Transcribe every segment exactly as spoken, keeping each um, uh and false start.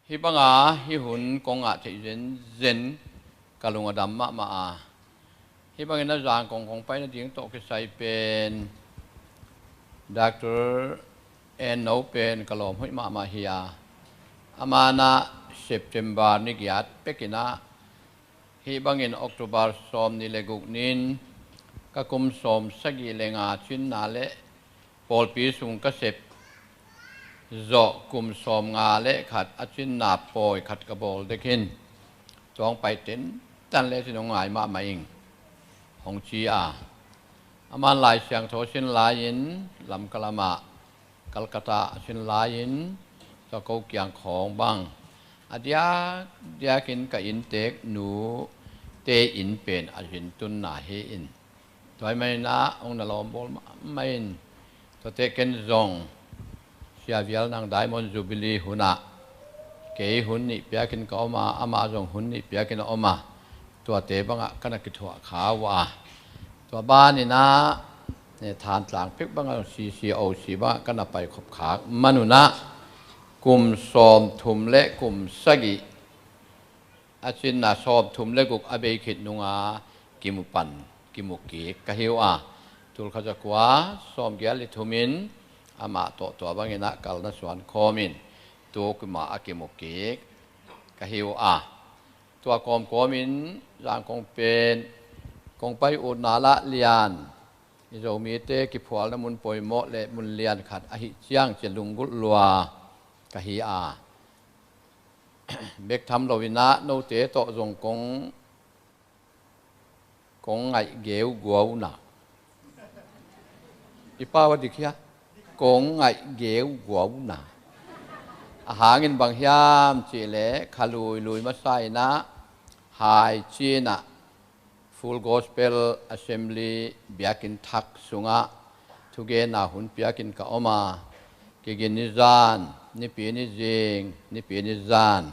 Hih banga hih hun kong ngah theih zenzen ka lung a dam mahmah a, hih bangin a zang kong kong paina ding tawh kisai pen Doctor En No pen ka lawm hoih mahmah hi a, amanah September ni giat pekinah hih bangin October sawm nih le guk nin ka kum sawm sagih le nga cinna le pawlpi sung ka sep zawh kum sawm nga le khat a cinna pawi khat ka bawl dek in, tua hong pai tentan le cin hong ngai mahmah ing, hong ci a. Aman Lai Siangtho sin lai-in Lamka lamah Calcutta a sin lai-in tua ko kiang khawng bang a diakdiakin ka inntek nute inn pen a zin tunna hi in, tua hi maninah hong na lawm bawl mahmah in, tuate ken zong Sia Vial Nang Diamond Jubilee hunah kei hun nih piakin ka om a, amah zong hun nih piakin a om a, tuate bangah ka na kithuah kha uh a, tua baninah Thantlang pek bangah C C O C bangah ka na pai khop khak manunah kum sawm thum le kum sagih a cinna sawm thum le guk a bei khit nunga kimu pan, kimu kik ka hi uh a, tulkhat zakua sawm giat le thumin amah tawh tua banginah kal na suan khawmin tu kumah a kimu kik ka hi uh a, tua kawmkawmin zang kong pen kong pai utna lah lian i Zomite kiphualna mun pawimawh le mun lian khat ahi ciang cia lunggulh lua ka hi a, bek tham loinah note tawh zong kong, kong ngaih geu guauna. I pau a dik hia? Kong ngaih geu guauna. A hangin bang hiam cihleh kha luilui masa inah hai cinah Full Gospel Assembly biakinn thak sungah thugenna hun piakin ka om a, kigin ni zan, nipi ni zing, nipi ni zan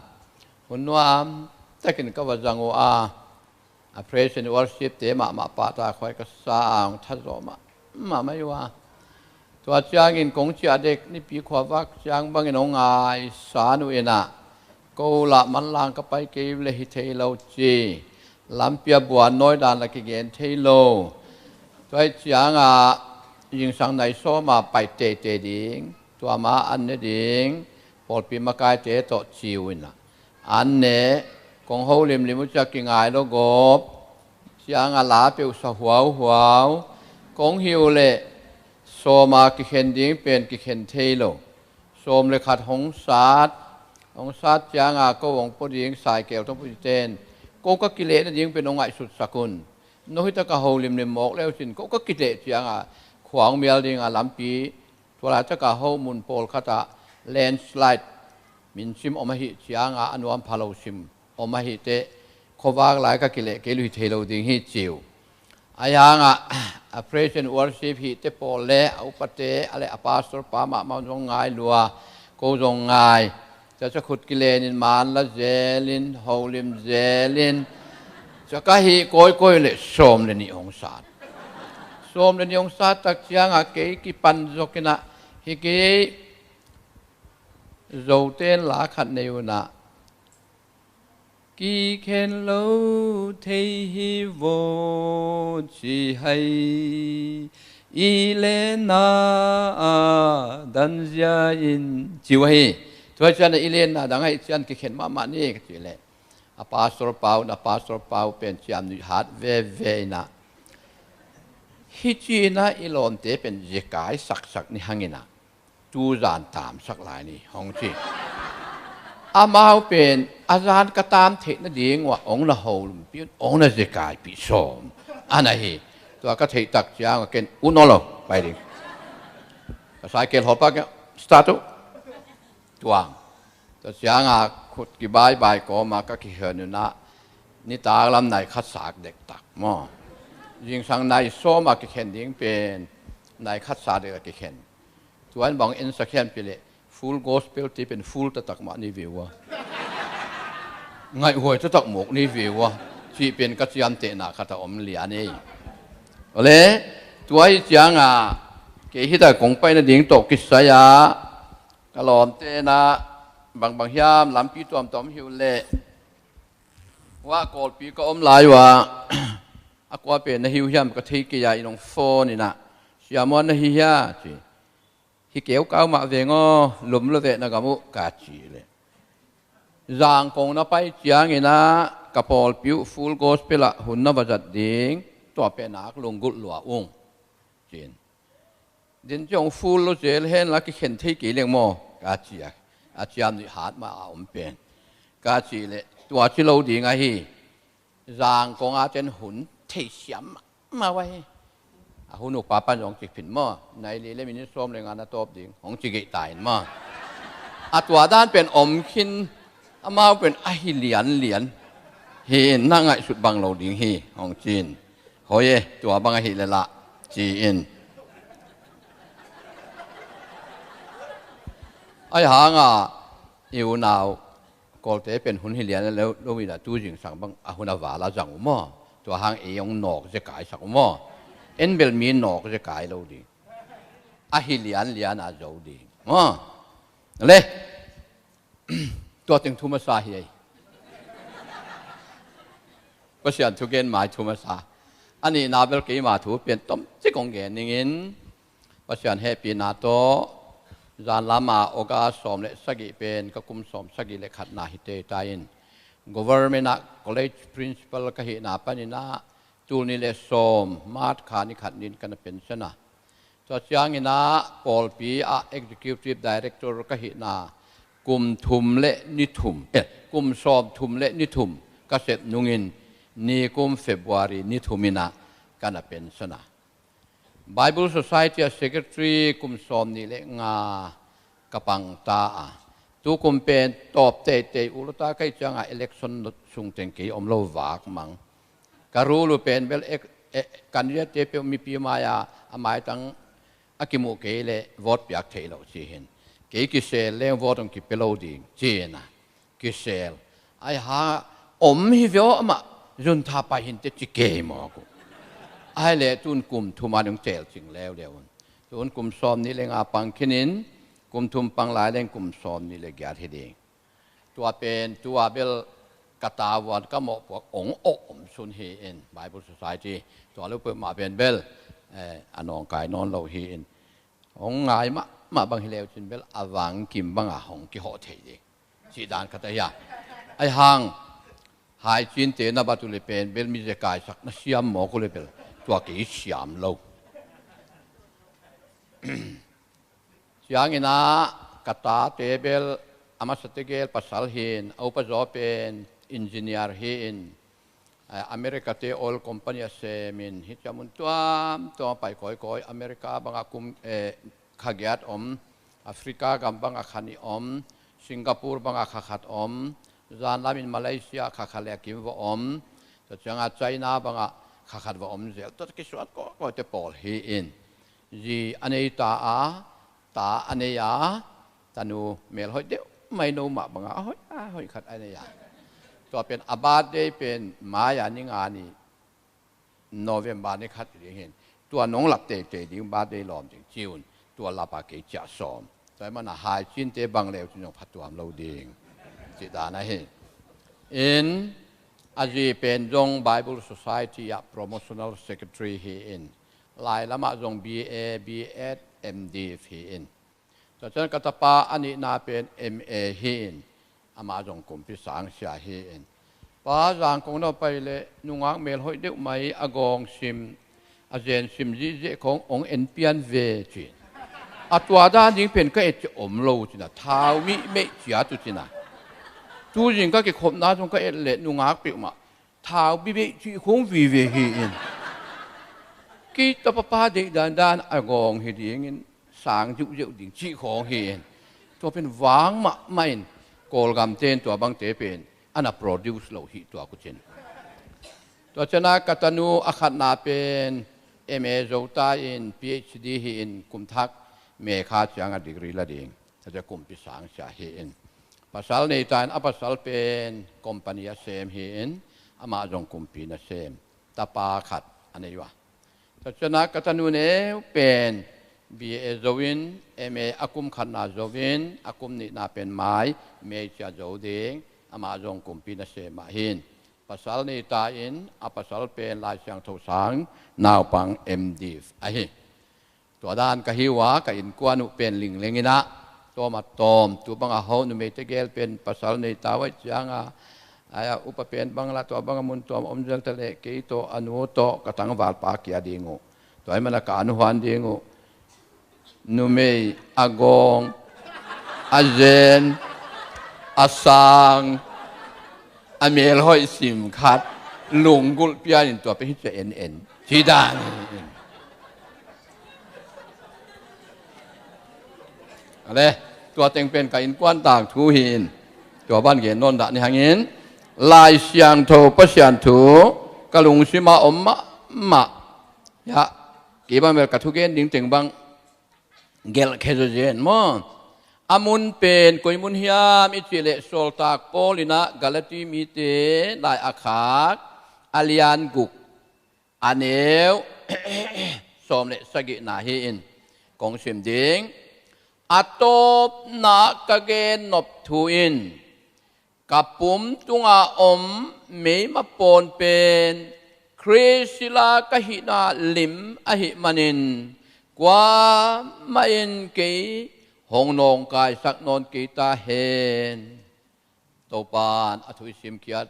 hun nuam takin ka va zang uh a, a praise and worship te mahmah pahtakhuai ka sa a, hong thazawh mahmah mai uh a, tua ciangin kong ciah dek nipi khuavak ciang bangin hong ngaisan uh inah, ko lah manlang ka pai kei le hi thei lo ci, lampi a buan nawi dan la kigen thei lo. Tua hi ciangah zingsang nai sawma pai teitei ding, tua ma an ne ding, pawlpi makaite tawh ci uh inah an ne, kong ho limlim uh ciah kingai lo gawp ciangah la peuhsa huauhuau, kong hi uh leh sawma kikhen ding pen kikhen thei lo. Sawm le khat hong sat, hong sat cianga ko hong pua ding, saikel tawh pua ding ten ko ka kilehna ding pen hong ngaihsutsak un. No hitak a ho limlim mawk leucin ko ka kileh cianga khuang mial dinga lampi, tua laitaka ho mun pawlkhatah landslide min sim om ahi cianga a nuam pha lo sim om ahi teh, khuavak lai ka kileh kei luhi thei lo ding hi ci uh. A yangah a praise and worship hihte pawl le a upate a le a pastor pa mahmah zong ngai lua, ko zong ngai. Tua cia khut kilenin man la zelin, holim zelin, cia ka hih kawikawi le sawm le nih hong sat. Sawm le nih hong sat tak ciangah kei kipan zokinah hi kei, Zoten la khat nei unah, kikhen lo thei hi vaw ci hai, i lenna a danzia in ci uh ahi. Tua cian i lenna dang ahi cian kikhen mahmah ni ka cih leh, a pastor pau na, pastor pau pen ciam nuih hat veve inah, hi ci inah i lawmte pen zekai saksak ni hanginah tuzan tamsak lai ni hong ci. Amau pen a zan ka tam theih nading uah hong na ho lumpih un, hong na zekaipih sawm a na hi. Tua ka theih tak ciang a ken un aw lo pai ding. Ka saikel hawlpa ken start uh tuang. Tua cianga khut kibaibai kawma ka kikhen unah nitak lam nai khat sak dektak maw? Zingsang nai sawma kikhen ding pen nai khat sak dektak kikhen. Tua in bang en sakhian pi leh full gospel ti pen full taktak mah ni ve ua, ngaihhuai taktak mawk ni ve ua, cih pen ka ciamtehna khat a om lian ei. Ole, tua hi cianga kei hita kong paina ding tawh kisai-a ka lawmte na Bangbang hiam lampi tuamtuam hi uh leh, hua Kawlpi ka om lai uh ah, a kua pen na hi uh hiam ka thei kei a, in hong phone in ah, "Sia Muan na hi hia?" ci. "Hi keu kau mah veng aw, lum lo veh na gam uh," ka cih leh, Zangkong na pai ciangin ah ka pawlpi uh Full Gospel ah hun na va zat ding, tua pen nak lunggulh lua ung, ci-in. "Din ci hong full lo zel hen la kikhen thei kei leng maw?" ka ci a, a ciam nih hat mah a om pen. Ka cih leh, "Tua ci lo ding ahi, Zangkong a ten hun thei siam mahmah uh ahi. A hun uh pa pan zong ci phin maw, nai li le minit sawm le nga na tawp ding," hong ci geih ta in maw. A tua dan pen om khin, amau pen ahi lianlian hi in, na ngaihsut bang lo ding hi, hong ci-in. "Hoi e, tua bang ahi leh lah," ci-in. Ahi hang a, i unau Kawlte pen hun hi lian lo, lo in ah tu zingsang bang a hun a val a zang uh maw. Tua hang ei hong nawk zekai sak uh maw. En bel mi nawk zekai lo ding. Ahi lianlian a zo ding maw. Le, tua teng thu masa hi ei. Pasian thugen mai thu masa. A nihna bel keima thu pen tomcik hong gen ning in, Pasian hehpihna tawh, zanlam a August sawm le sagih pen ka kum sawm sagih le khatna hi tei ta in, government ah college principal ka hihna panin ah, tul nih le sawm, March kha ni khat ni-in ka na pension a. Tua ciangin ah pawlpi ah executive director ka hihna kum thum le ni thum, eh, kum sawm thum le ni thum ka sep nungin, nikum February ni thum in ah ka na pension a. Bible Society a secretary kum sawm nih le nga ka pang ta a. Tu kum pen tawp teitei uh lo ta, ka hih ciangin election sung teng kei om lo vak mang. Ka rule uh pen bel ek-, eh, candidate te peuh mipi mai-a, a maitang a kimuh kei leh vote piak theih loh ci hi in. Kei kisel leng vote hong kipia lo ding ci-in ah. Kisel. Ahi hang om hi ve aw, amah zun tha pai hi inteh ci kei mawk uh. Ahi leh tun kum thum a ding teel cing leuleu un. Tun kum sawm nih le nga pang khin in, kum thum pang lai leng kum sawm nih le giat hi ding. Tua pen, tua bel ka tavuan ka mawhpuak hong awh om sun hi in, Bible Society. Tua lo peuhmah pen bel, eh, a nawngkai nawn lo hi in. Hong ngai mahmah bang hi leu cin bel a vang kim bang a hong kihawh thei ding. Cih dan khat ahi a. Ahi hang, haicinte na bat uh leh pen bel mi zekaisak na siam mawk uh leh bel, tua kei siam lo. Ciangin ah ka tate bel, a masa tegel pasal hi in, a upa zaw pen engineer hi in, eh, America te oil company a sem in, hih ciang mun tuamtuam a pai kawikawi, America bang ah kum, eh, kha giat om, Africa gam bang ah kha nih om, Singapore bang ah kha khat om, zanlam in Malaysia kha khat le a kim va om, tua ciang ah China bang ah kha khat va om zel, tua kisuan kawikawi te pawl hi in. Zi a nei ta a, ta a nei a, tanu melhoih deuh mai, no mah bang a, a hoih, a hoih khat a nei a. Tua pen a birthday pen May a ni nga ni, November ni khat ding hi in. Tua nong lak teitei ding, birthday lawm ding ci un, tua lap a kei ciah sawm. Tua ahih manin haicinte bang leu cin zong phatuam lo ding, cih dan ahi. In, a zi pen zong Bible Society ah promotional secretary hi in, lai lam ah zong B A, B Ed, M Div hi in. Tua ciang ka tapa a nihna pen M A hi in, amah zong kumpi sangsia hi in. Pa, Zangkong na pai leh nungak melhoih deuh mai, a gawng sim, a zen sim zihziah khawng hong en pian ve, ci. A tua dan ding pen ka et ci om lo cin a, thau mihmeih ciat uh cin a. Tu zing ka kikhopna zong ka et leh nungak peuhmah thau bibeih cih khawng vive hi in. Kei tapa pa deih dandan a gawng hi dingin sang ziuhziuh ding cih khawng hi in. Tua pen vang mahmah in, Kawlgam ten tua bangte pen a na produce lo hi tuak uh cin. Tua ciang a ka tanu a khatna pen M A zo ta in, P H D hi in, kum thak May kha ciang a degree la ding. Tua ciang kumpi sangsia hi in. Pasal nei ta in, a pasal pen company a sem hi in, amah zong kumpi na sem. Tapa khat a nei uh a. Tua ciang a ka tanu neu pen B A zo in, M A a kum khatna zo in, a kum nihna pen mai, May ciang zo ding, amah zong kumpi nasem mah hi in. Pasal nei ta in, a pasal pen Lai Siangtho sang, naupang M.Div ahi. Tua dan ka hi uh a, ka innkuan uh pen lingleng in ah, tawm a tawm, tu bang a ho, numeite gel pen pasal nei ta uh ahih ciang a, ai a upa pen bang la, tua bang a mun tuam om zel ta leh, kei tawh, a nu tawh, ka tangvalpa kia ding uh. Tua ahih man a ka an huan ding uh. Numei a gawng, a zen, a sang, a melhoih sim khat, lunggulh pian in tua pen hi cia en en. Ci dan hi in. A le, tua teng pen ka innkuan tangthu hi in. Tua ban gen nawn dah ni hang in. Lai Siangtho Pasian thu, ka lungsim ah om mahmah. Ya, kei bang bel ka thugen ding teng bang gelh khe zawzen maw? A mun pen koi mun hiam i cih leh Sawltak Paul in ah Galati mite lai a khak a lian guk a neu sawm le sagihna hi in kong sim ding. A tawpna ka gen nop thu in ka pum tunga om meima pawn pen Khrih sila ka hihna lim ahih manin kuamah in kei hong nawngkaisak nawn kei ta hen. Topa'n a thu i simkhiat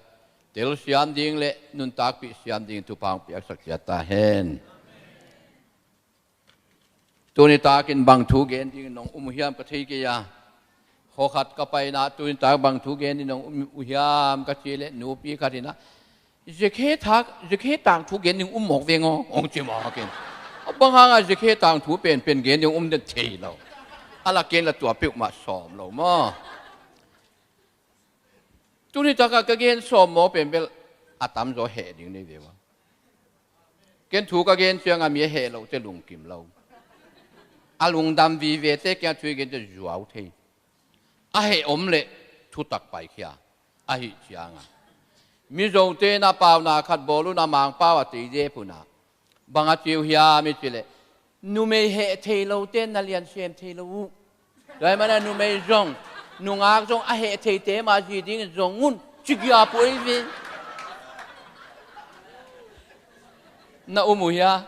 telsiam ding le nuntakpih siam ding thupha hong piaksak ciat ta hen. Tuni takin bang thu gen ding nong um uh hiam ka thei kei a. Khua khat ka paina tuni tak bang thu gen ding nong um uh hiam ka ci leh nupi khat in ah, Zekhe thak, Zekhe tangthu gen ding um mawk veng aw, hong ci mawk in. A bang hang a Zekhe tangthu penpen gen ding um den thei lo. A la ken la tua peuhmah sawm lo maw? Tuni taka ka gen sawm maw pen bel a tamzaw heh ding nei ve ua. Ken thu ka gen cianga mi a heh lohte lungkim lo. A lungdam vivete kiang thu i gente zuau thei. A heh om leh thutak paikhia. Ahih cianga Mizote na pauna khat bawl un a Mangpau a tei dep un a. Bang a ci uh hiam i cih leh, numei heh thei lote na lian sem thei lo uh. Tua ahih manin numei zong, nungak zong a heh theite mah zi dingin zong un, ci giap uh ei ve. Na um uh hia?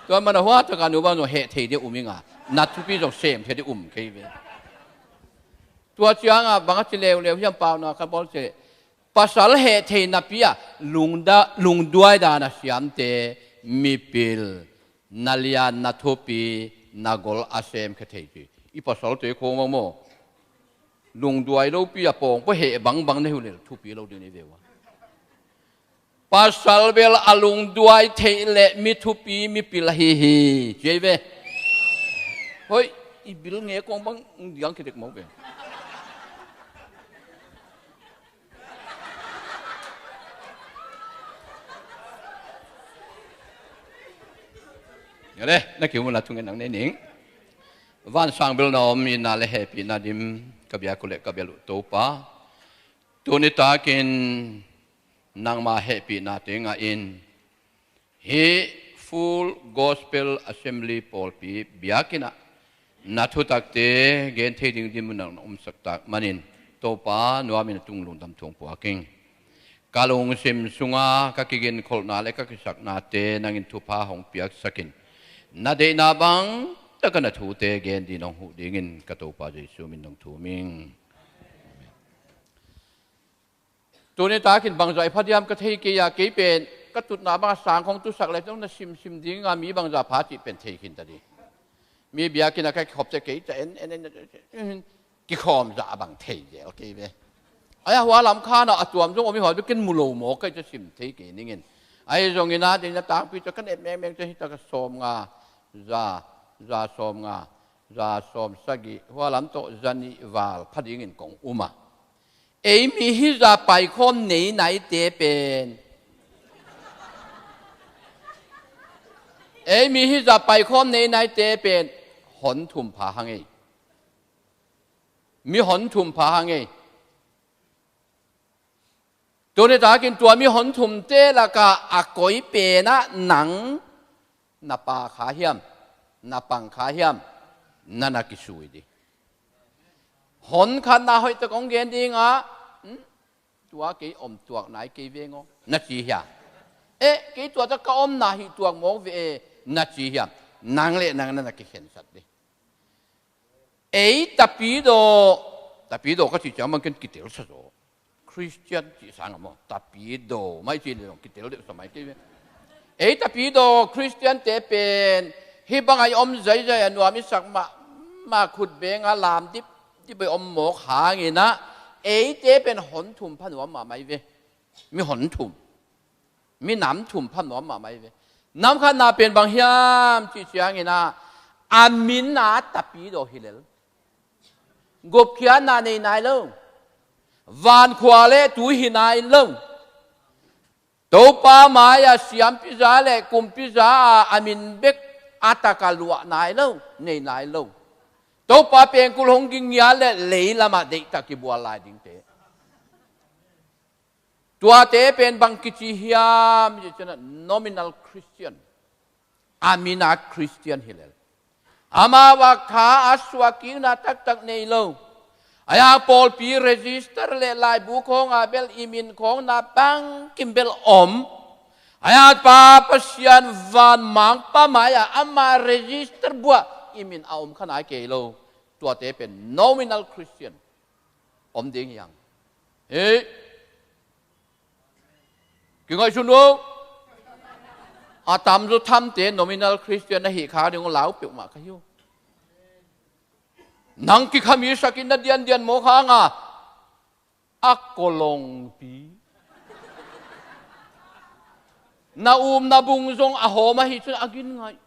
Tua ahih manin hua taka nu bang zong heh thei ding um ing a, na thupi zong sem thei ding um kei ve. Tua cianga bang a ci leuleu hiam, pauna khat bawl cih leh, pasal heh thei napi a lungda-, lungduai dan a siamte, mipil, na lian, na thupi, na gol a semkhia thei ci. I pasalte khawng bang maw, lungduai lopi a pawng pua heh bangbang na hi uh leh thupi lo ding na hi ve ua. Pasal bel a lungduai theih leh mi thupi, mipil ahi hi. Ci ei ve. Hoih, i bil nge kawng bang diang khia dek mawk ve. Nia le, na kium un la thungen nang nei ning. Vansang bel na om itna le hehpihna dim ka biak uh le ka bel uh Topa, tuni takin nangma hehpihna tengah in hih Full Gospel Assembly pawlpi biakinn ah na thutakte gen thei ding dim uh nang na omsak tak manin, Topa, nuamin a tung lungdam thu hong puak ing. Ka lungsim sunga ka kiginkholhna le ka kisaknate nangin thupha hong piaksakin, na deihna bang taka na thute gen ding nong huh dingin ka Topa Jesu min nong thum ing. Tuni takin bangzah i pha diam ka thei kei a, kei pen ka tutna banga sang khong tusak le zong na simsim dinga mi bangzah pha cih pen thei khin ta ding. Mi biakinn a ka kikhop te kei ta en, en, en, en, en, kikhawm zah bang thei zel kei ve. Ai a hua lam khan a tuam zong om i hawl bek ken mu lo mawk kei ta sim thei kei ningin. Ahi zongin a ding na tangpi ta ka net mengmeng ta hi ta ka sawm nga, za, za sawm nga, za sawm sagih, hua lam tawh za nih val pha dingin kong um a. Ei mi hih zah paikhawm nei naite pen, ei mi hih zah paikhawm nei naite pen hon thum pha hang ei. Mi hon thum pha hang ei. Tuni takin tua mi hon thumte lakah a koi penah nang na pa kha hiam, na pang kha hiam, na na kisui dih. Hon khat na hoih tak hong gen ding a, hmm? Tua kei om tuak nai kei veng aw, na ci hiam? Eh, kei tua tak ka om na hih tuak mawk ve e, na ci hiam? Nang le nang na na kikhensat dih. Ei tapidaw, tapidaw ka cih ciang bang ken kitelsa zaw. Christian cih sang a maw, tapidaw mai cih leh zong kitel deuh sa mai kei ve. Ei tapidaw Christian te pen hih bang a i om zaizai a nuam i sak mahmah, khut beng a lam dipdip a i om mawk hangin ah, eite pen hon thum pha nuam mahmah i ve. Mi hon thum, mi nam thum pha nuam mahmah i ve. Nam khatna pen bang hiam cih ciangin ah, a min a tapidaw hi lel. Gupkhiatna nei nai lo. Vankhua le tui hi nai lo. Topa mai-ah siampiza le kumpiza a, a min bek a tak a luah nai lo, nei nai lo. Topa pengkul hong ging ngiat le leilam ah deihtak kibual lai dingte. Tuate pen bang kici hiam cih ciangin ah, nominal Christian. A min a Christian hi lel. Amau a kha a suakkikna taktak nei lo. Ahi hang pawlpi register le laibu khawng a bel i min khawng na bangkim bel om. Ahi hang Pa Pasian van mangpa mai-ah ama register buah i min a om kha nai kei lo. Tuate pen nominal Christian om ding hi hang. Hei, kingaihsun uh. A tamzaw thamte nominal Christian na hih kha ding uh lau peuhmah ka hi uh. Nang kikhami sakin na diandian mawk hang a, a kolongpi, na umna bung zong a hawm ahi cun a gin ngaih.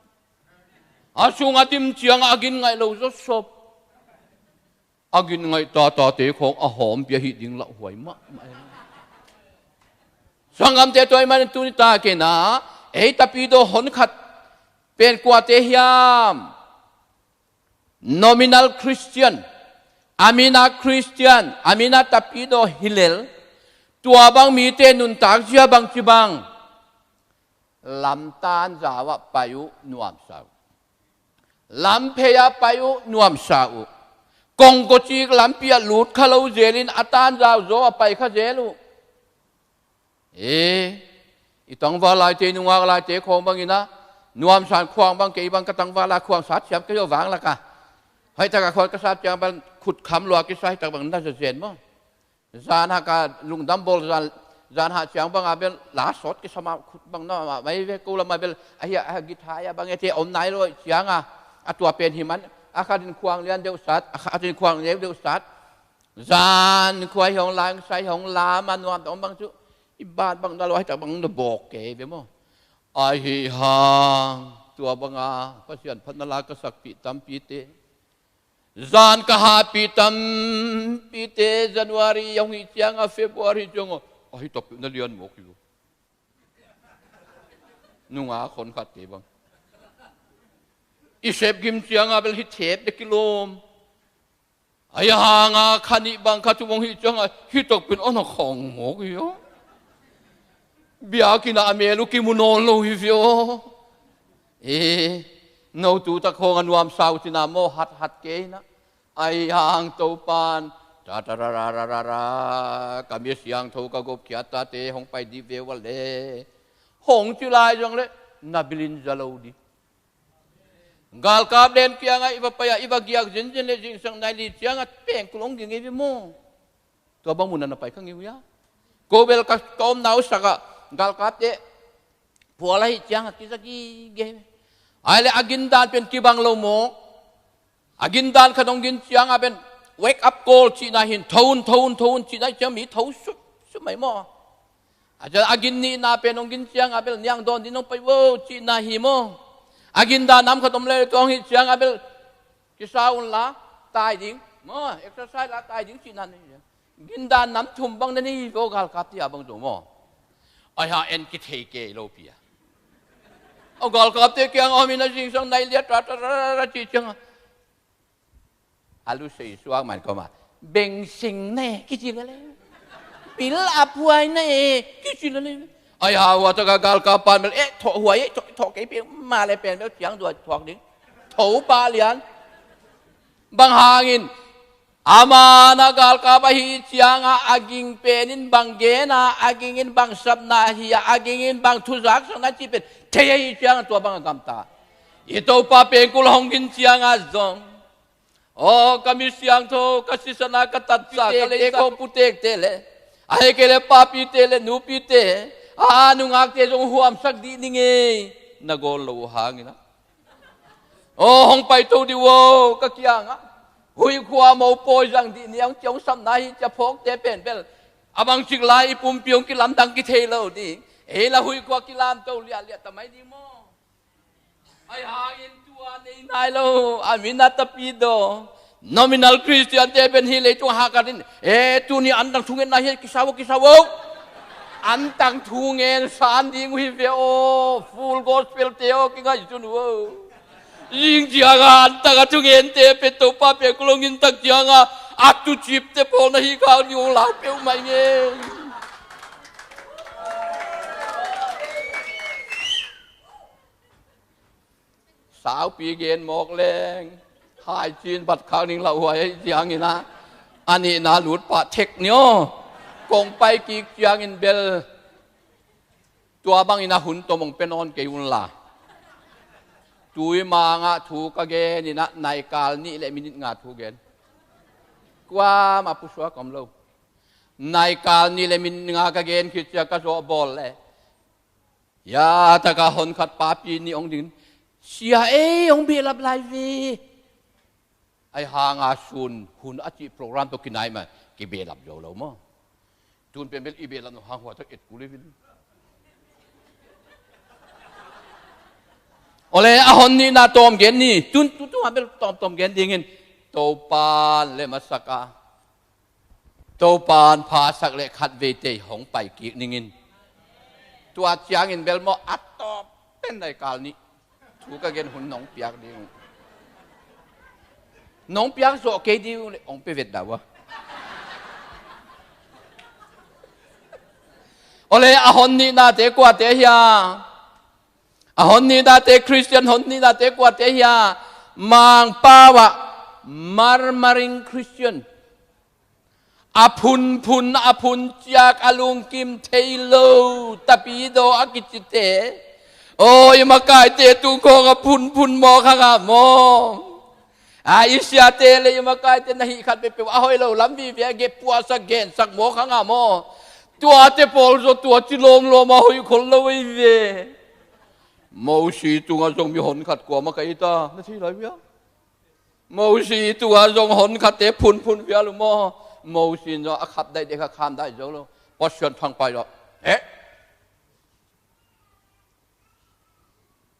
A sung a dim ciang a gin ngaih lo zawsop. A gin ngaih tatate khawng a hawmpi ahi ding lauhuai mahmah. Sanggamte, tua ahih manin tuni takin ah, ei tapidaw hon khat pen kuate hiam? Nominal Christian, a min a Christian, a min a tapidaw hi lel. Tua bang mite nuntak zia bangci bang? Lamtan zau ah pai uh nuamsa uh. Lamphei ah pai uh nuamsa uh. Kongkocik lampi ah lut kha lo zelin a tanzau zaw ah pai kha zel uh. E, i tangval laite, nungak laite khawng bangin ah, nuamsan khuang bang kei bang ka tangval a khuang sat siam kei aw vanglak a. Hoihtak a khuang ka sat ciang bang khut kham lua kisa hoihtak bang na zazen maw? Zan hak a lungdam bawl zan, zan hak ciang bang a bel la sawt kisam a khut bang na mah mai ve, ko lam a bel ahi a, a git hai a bang ete om nai lo ciang a, a tua pen hi man, a khat in khuang lian deuh sat, a khat in khuang neu deuh sat. Zan khua hi hong la, sai hong la ma nuam ta om bang cu i bat bang na lo, ahi tak bang na bawk kei ve maw? Ahi hang tua bang a Pasian phatna la ka sakpih tampite, zan ka hahpih tampite, January hong hih ciang a, February ciang a, ahi takpih na lian mawk hi lo. Nungak hon khatte bang i sep gim ciang a bel hi thep dek kilawm. Ahi hang a kha nih bang kha cu hong hih ciang a, hi takpih a na khang mawk hi aw. Biakinn ah a mel uh kimu nawn lo hi ve aw. E, no tu tak hong a nuamsa uh cina maw, hathat kei na. Ahi hang Topan, ta ta ra ra ra ra ra, ka mi siangtho ka gupkhiat tate hong pai dih ve uh a le, hong ci lai zong le, na bilin za lo dih. Galkap len kiangah i va pai ah, i va giak zinzin le zingsang nai li ciangah pengkul hong ging i ve maw? Tua bang mun ah na pai kha ngei uh hia? Ko bel ka, ka omna uh sakah galkapte phual ahi ciangah kiza gige. Ai le a gindan pen kibang lo maw? A gindan khat hong gin ciangah pen wake up call cihna hin, tho un, tho un, tho un cihna hi ciang mi tho sup sup mai maw? A ciang a gin nihna pen hong gin ciangah bel niang dawn din hong pai vo cihna hi maw? A gindan nam khat om le tua hong hih ciangah bel kisa un la tai ding maw, exercise la tai ding cihna ni. Gindan nam thum bang na nei hi vo galkap tia bang zo maw? Ai ha, en kithei kei lo pi a. A galkapte kiang om in a zingsang nai liat ra ra ra ra ra cih ciangah a lu sei suak man kawma, beng sing ne kici lele, pil a phuai ne kici lele. Ai ha, hua taka galkap pan bel eh thawh huai eh thawh, thawh kei pi ma le pen bel ciang dua thuak ding. Topa lian. Bang hangin, ama na galkap ahih ciangah a ging pen in bang gen a, a ging in bang sapna hi a, a ging in bang thuzaksakna cih pen thei ahih ciangah tua bang a gamta. I Topa pengkul hong ging ciangah zong, aw, ka mi siangtho, ka sisan a ka tatsa, ka leitang, ka putekte le, ahih kei leh papite le nupite, a nungakte zong huamsak dih ning ei, na gawl lo uh hangin ah. Aw, hong paito dih uh aw, ka kiangah. Huih khua mopawi zang dih ni, hong ci hong sapna hi, ci a phawkte pen bel a bangcik lai i pumpi hong kilamdang kithei lo ding. Ei la huih khua kilamto liahliah ta mai ding maw? Ahi hangin tua nei nai lo, a min a Tapidaw, nominal Christian te pen hih leitung hahkat in, e, tuni antang thungen na hi, kisau, kisau. Antang thungen san ding uh hi ve aw, Full Gospel te aw, kingaihsun uh aw. Zing ciangah antang a thungente pen Topa pengkul hong ging tak ciangah a tucipte pawl na hih khak ding uh lau peuhmah ing ei. Saupi gen mawk leng, haicin bat khak ning lauhuai ahih ciangin ah, a nihna lut pah thek ni aw. Kong pai kik ciangin bel tua bangin a hun tom hong pia nawn kei un la. Tui mangah thu ka gen in ah, naikal nih le minit nga thu gen. Kuamah pusuak om lo. Naikal nih le minit nga ka gen khit ciang ka zawh bawl leh, ya taka hon khat papi nih hong ding in, sia ei, hong behlap lai ve. Ahi hanga sun hun a cih program tawh kinai mah kibehlap zo lo maw? Tun pen bel i behlap nop hang hua tawh et kul hi vin. Awle, a hon nihna tawm gen ni. Tun, tun, tun a bel tawmtawm gen dingin, Topan le masak a, Topan phasak le khatveite hong pai kik ningin. Tua ciangin bel maw, a tawp pen naikal nih thu ka gen hun nong piak ding uh. Nong piak zawh kei ding uh le hong pia vet dah uh a. Awle, a hon nihnate kuate hia? A hon nihnate, Christian hon nihnate kuate hia? Mangpau ah murmuring Christian. A phunphun, a phunciak, a lungkim thei lo, Tapidaw a kicite. Aw, i makaite tung khawng a phunphun mawk hang a maw? A, i siate le i makaite na hih khat peuhpeuh a hoih lo lam vive a, geppuahsak gensak mawk hang a maw? Tuate pawl zaw tua ci lawmlawm a hoih khol lo ei ve. Mosi tungah zong mi hon khat kuamah ka it a, na thei lai uh hia? Mosi tungah zong hon khatte phunphun vial uh maw? Mosi in zong a khap daih dek kha kham daih zo lo. Pasian thangpai lo. Eh?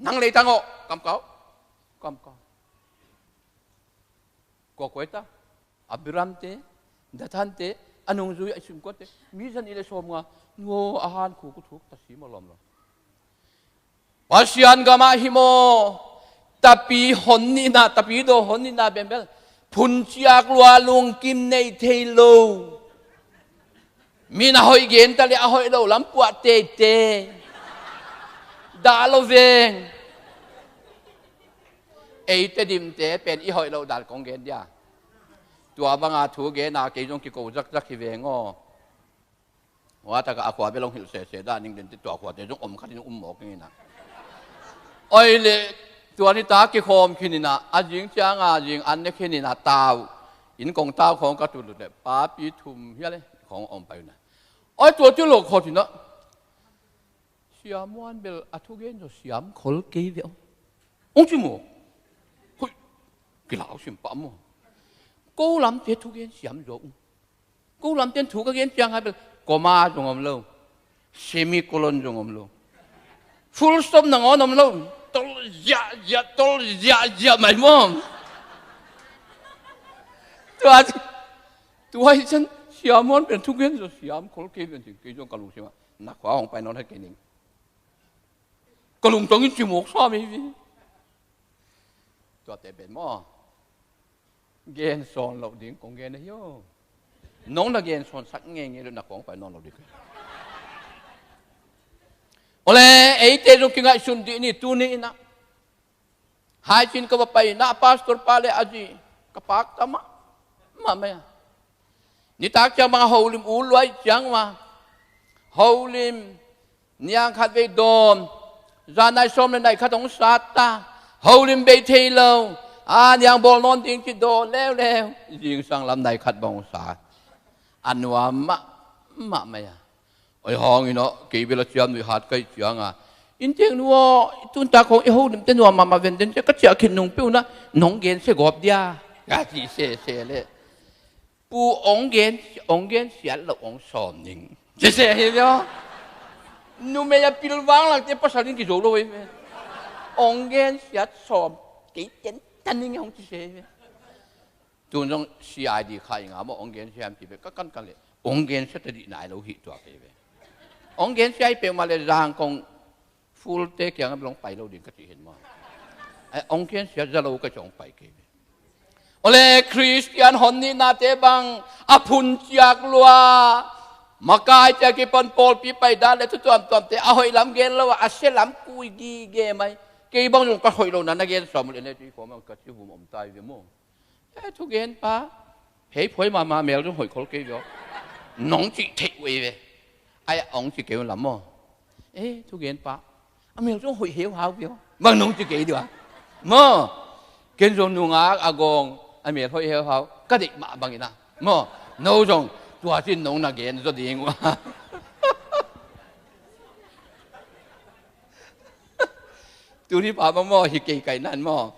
Nang leitang aw, kamkau. Kamkau. Kua kua hi ta? Abiramte, Dathante, a nungzui a i simkuate, mi zanih le sawmnga, nuaw a hankhuk uh thuk ta si maw lawm lo. Pasian gamah hi maw, Tapi hon nihna, Tapidaw hon nihna bembel, phunciak lua lungkim nei thei lo. Min a hoih genta le a hoih lo lam puah teitei. Dah lo veng. Ei Tedimte pen i hoih loh dan kong gen dia. Tua banga thu gena kei zong kiko zakzak hi veng aw. Hua taka a khua bel hong hilh sese dan ning den te tua khuate zong om khat in um mawk ing ina. Oi le, tua ni ta kikhawm khin ina, a zing cianga zing an ne khin ina tau. Inn kong tau khawng ka tut lut le, papi thum hia le, khawng om pai una. Oi tua ti lo khawt ina. Siamuan bel a thugen zaw siam khol kei ve aw. Ong ci maw. Hoi, kilau sim pah maw. Ko lamte thugen siam zaw ung. Ko lamten thu ka gen ciang hai bel, comma zong om lo. Semicolon zong om lo. Full stop nangawn om lo. Tol ziah ziah, tol ziah ziah mai maw. Tua, tua hi cian siamuan pen thugen zaw siam khol kei pen cing kei zong ka lungsim ah. Na khua hong pai nawn hai kei ning. Ka lungtang in cimawk sa mei vi. Tuate pen maw. Gen sawn loh ding kong gen ahi aw. Nong na gen sawn sak ngeingei lo na kong pai nawn lo ding. Awle, eite zong kingaihsun dih ni tuni ina. Haicin ka va paina a pastor pa le a zi ka pakta mahmah mai a. Nitak ciang bang a holim ut luai ciang uh a, holim niang khat vei dawn, zan nai sawm le nai khat hong sat ta, holim bei thei lo, a niang bawl nawn ding ci dawn leuleu, zingsang lam nai khat bang hong sat. A nuam mahmah mai a. Oi hong in aw, kei bel a ciam nuih hat ka hih cianga, inntek nu aw, tuntak hong i holimte nuam mahmah venden cia ka ciah khit nung peuh na, nong gensia gawp dia, ka ci sese leh, pu, ong gen, ong gensiat lo ong sawm ning, sese hi via. Numei a pilvang langte pasal in kizo lo ei ve. Ong gensiat sawm kei tentan ning hong ci se hi ve. Tun zong C I D kha i nga maw, ong gensia hiam ci ve, ka kankan leh ong gensia ta dih nai lo hi tua kei ve. Ong gensia hi peuhmah leh Zangkong fulte kiangah bel hong pai lo ding ka cih hin maw. Ai, ong gensia za lo ka cih hong pai kei ve. Awle Khristian hon nihnate bang a phunciak lua, makai ciah kipan pawlpi paidan le thu tuamtuamte a hoih lam gen lo a, a sia lam kui gige mai. Kei bang zong ka hoih lo na na gen sawm uh le ne tui khawm ang ka ci vum om tai ve maw. E thugenpa, hei phuai mahmah, mel zong hoih khol kei via, nong cih theih uh ei ve. Ai, ong ci kei uh lam maw. E thugenpa, a mel zong hoih heuhau via, bang nong ci kei dia maw. Ken zong nungak a gawng a mel hoih heuhau ka deih mah bangin a maw, no zong tua cin nong na gen zaw ding uh a. Tuni pa bang maw, hi kei kai nan maw.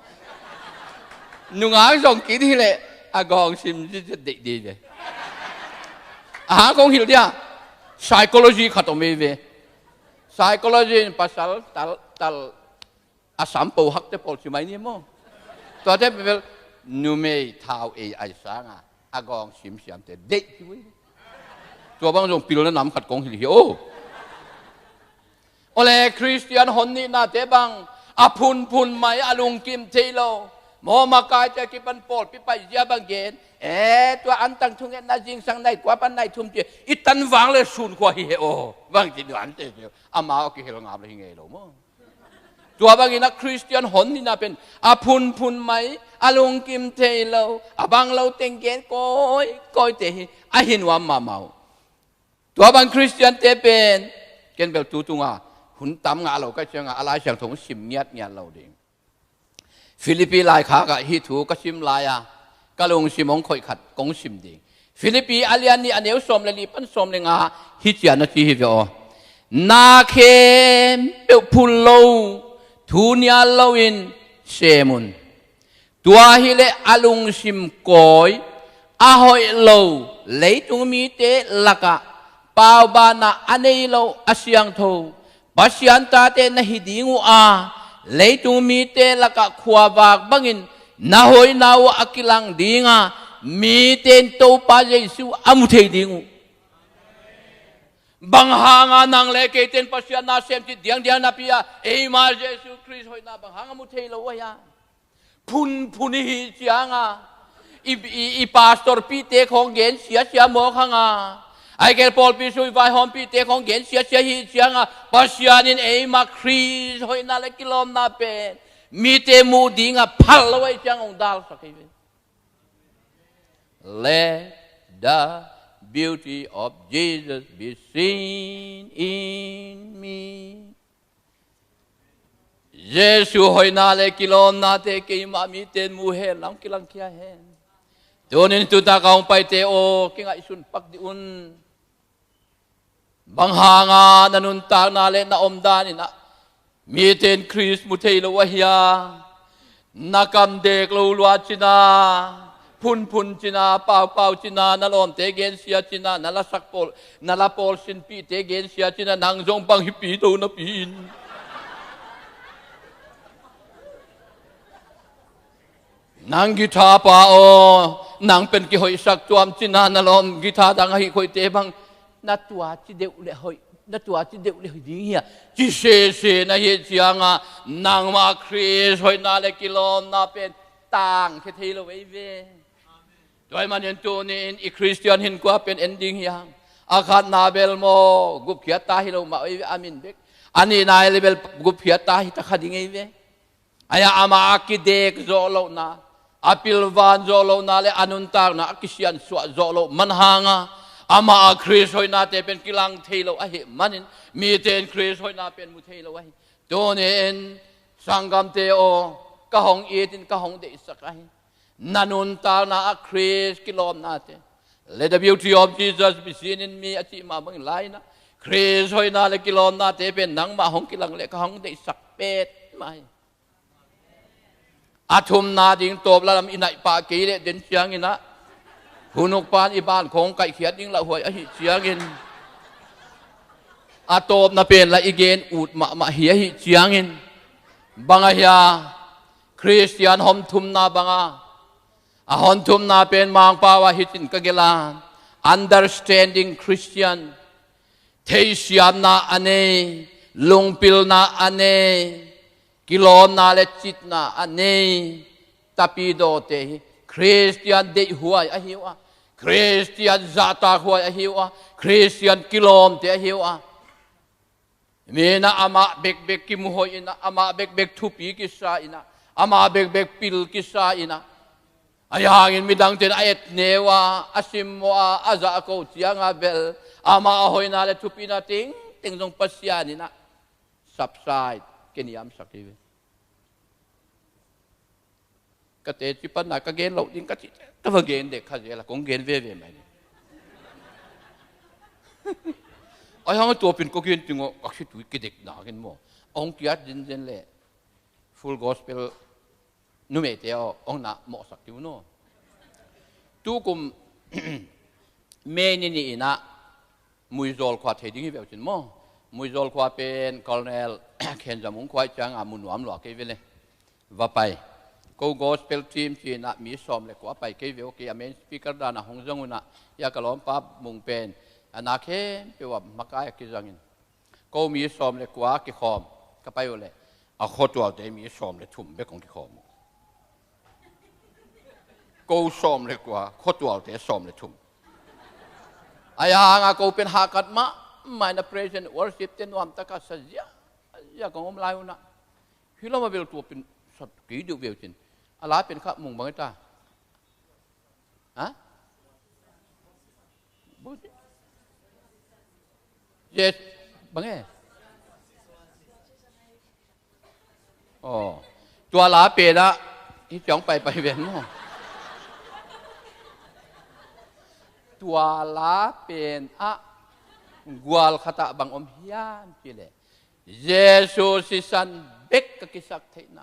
Nungak zong kit hileh a gawng sim zizet deih dih ve. A hang kong hilh dia, psychology khat om ei ve. Psychology in pasal tal tal a sampo hakte pawl ci mai ni maw. Tuate bel numei thau ei ai sanga a gawng simsiamte deih ci uh ei ve. Tua bang zong pilna nam khat kong hilh hi aw. Awle Khristian hon nihnate bang a phunphun mai, a lungkim thei lo. Maw, makai ciah kipan pawlpi paizia bang gen. E tua antang thungetna zingsang nai kua pan nai thum ci i tan vang le sunkhua hi he aw, bang ci duante ci. Amau a kihel ngap le hi ngei lo maw. Tua bangin a Khristian hon nihna pen a phunphun mai, a lungkim thei lo, a bang lo teng gen kawikawite hi a hi nuam mahmah uh. Tua bang Khristiante pen ken bel tu tunga hun tam ngah lo ka cianga a Lai Siangtho hong sim ngiatngiat lo ding. Philippi laikhak ah hih thu ka sim lai-a ka lungsim hong khoih khat kong sim ding. Philippi a lian nih a neu sawm le li pan sawm le nga hih ciang a ci hi ve aw. Na khempeuh phun lo, thu nial loin sem un. Tua hileh a lungsim kawi, a hoih lo, leitung mite lakah paubanna a nei lo a siangtho Pasian tate na hi ding uh a, leitung mite lakah khuavak bangin na hoihna uh a kilang dinga, mite in Topa Jesu a mu thei ding uh. Bang hanga nang le keite in Pasian nasem cih diangdiang napi-a eima Jesu Khrist hoihna bang hanga mu thei lo uh hia? Phunphun i hih cianga i, i, i pastor pihte khawng gen siasia mawk hanga, a hi kei leh pawlpi sui vaihawm pihte khawng gen siasia i hih cianga Pasian in eima Khrist hoihna le kilawmna pen mite muh dinga phal lo ahih ciang hong dalsak hi ve. Let the beauty of Jesus be seen in me. Jesu hoihna le kilawmnate keimah mite in mu hen lang, kilangkhia hen. Tunin tutak a hong paite aw, kingaihsun pak dih un. Bang hanga na nuntakna le na omdan in ah mite in Khrist mu thei lo ahia? Na kam dek lo lua cina, phunphun cina, paupau cina, na lawmte gensia cina, na lasak pawl, na la pawl sinpihte gensia cina, nang zong bang hipi do napi in. Nang guitar pa aw, nang pen kihoihsak tuam cina, na lawm guitar dang ahih koihte bang na tua ci deuh le hoih, na tua ci deuh le hoih ding hia? Ci sese na hih cianga nangmah Khrist hoihna le kilawmna pen tangkhia thei lo ei ve. Tua ahih manin tuni-in i Khristian hinkhua pen en ding hiam? A khatna bel maw gupkhiat ta hi lo mah ei ve, a min bek. A nihna le bel gupkhiat ta hi ta kha ding ei ve. Ahi a, amah a kidek zawh lohna, a pilvan zawh lohna le a nuntakna a kisiansuah zawh loh man hanga amah a Khrist hoihnate pen kilang thei lo ahih manin mite in Khrist hoihna pen mu thei lo ahi. Tuni-in sanggamte aw, ka hong itin ka hong deihsak ahi. Na nuntakna ah Khrist kilawmnate le The Beauty of Jesus, Bisin in mi a cih mah bangin lai-in ah Khrist hoihna le kilawmnate pen nangmah hong kilang le ka hong deihsak petmah hi. A thumna ding tawp lalam i naih pah kei leh den ciangin ah, hunuk pan i ban khawng kaihkhiat ding lauhuai ahih ciangin, a tawpna pen lah i gen ut mahmah hi ahih ciangin, bang ahi a, Khristian hong thumna banga, a hong thumna pen Mangpau ah hih cin ka gelh a, understanding Christian, theihsiamna a nei, lungpilna a nei, kilawmna le citna a nei tapidawte hi Khristian deihhuai ahi uh a, Khristian zahtakhuai ahi uh a, Khristian kilawmte ahi uh a. Mi in ah amah bekbek kimuhoih in ah, amah bekbek thupi kisa in ah, amah bekbek pil kisa in ah, ahi hangin midangte in a et neu a, a simmawh a, a zahko cianga bel amah a hoihna le thupina tengteng zong Pasian in ah subside, kiniamsak hi ve. Ka teci panna ka gen loh ding ka cih, ka va gen dek kha zel a, kong gen veve mai ni. Ahi hang a tuapin ka gen ding aw, ka khitui kidek nakin maw, hong kiat zenzen leh Full Gospel numeite aw, hong na mawhsak ding uh no. Tukum May ni ni in ah Muizawl khua thei ding hi ve uh cin maw. Muizawl khua pen Colonel Khen Za Mung khua ih cianga mu nuam lua kei ve le. Va pai. Ko gospel team ci-in ah mi sawm le kua pai kei ve uh, kei a main speaker dan ah hong zong un ah, hia ka lawmpa Mung pen a na khempeuh ah makai a kizangin, ko mi sawm le kua kikhawm ka pai uh leh, a khuatualte mi sawm le thum bek hong kikhawm uh. Ko sawm le kua, khuatualte sawm le thum. Ahi hanga ko pen hahkat mahmah in ah praise and worship te nuamtaka sa ziahziah kong om lai un ah, hih lam a bel tuapin sa kei deuh ve uh cin. A la pen kha Mung bang hi ta. Ha? Yes, bang e. Aw, tua la pen ah hih ciang paipai ven maw. Tua la pen ah gual khat ah bang om hiam cih leh, Jesu sisan bek ka kisak theihna.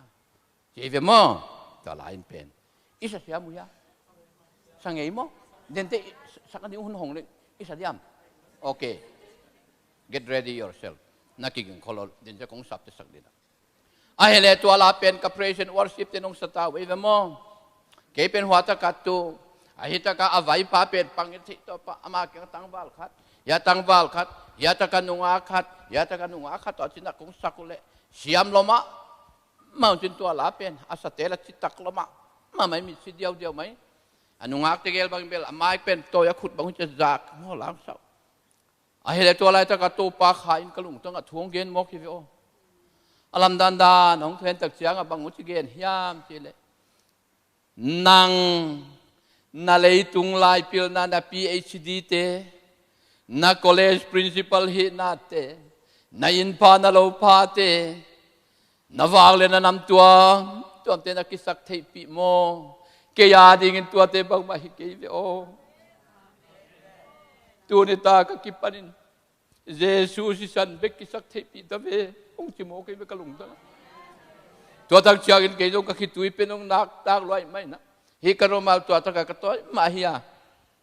Ci ve maw? Tua la in pen i sa siam uh hia? Sa ngei maw? Dente i sa, sa ka ding hun hong le i sa diam? Okay. Get ready yourself. Na kiging kholo, dente kong sap te sak dina. Ahi leh tua la pen ka praise and worship te nong sa ta uh ei ve maw? Kei pen hua taka tu, ahi taka a vaipa pen pang in thei tawh pa, ama kiang tangval khat, hia tangval khat, hia taka nungak khat, hia taka nungak khat tawh cin ah kong sak uh leh siam lua mah mah uh cin. Tua la pen a sate la citak lua mah mah mai, mitsi diaudiau mai. A nungakte gel bang bel a mai pen tawi a khut bang uh cin zak maw, langsau. Ahi leh tua laitak a Topa kha in ka lungtang ah thu hong gen mawk hi ve aw. A lamdandan hong thuentak ciang ah bang uh ci gen hiam cih leh, nang na leitung laipilna, na PhD te, na college principal hihnate, na innpha na lophate, na vak le na nam tuamtuamte na kisak theihpih maw? Kei a dingin tuate bangmah hi kei ve aw. Tuni ta ka kipanin Jesu sisan bek kisak theihpih ta ve, hong ci maw kei ve ka lungtang. Tua tak ciangin kei zong ka khitui pen hong naktak luai mai na. Hih ka rumal tua taka ka tawi mah hi a,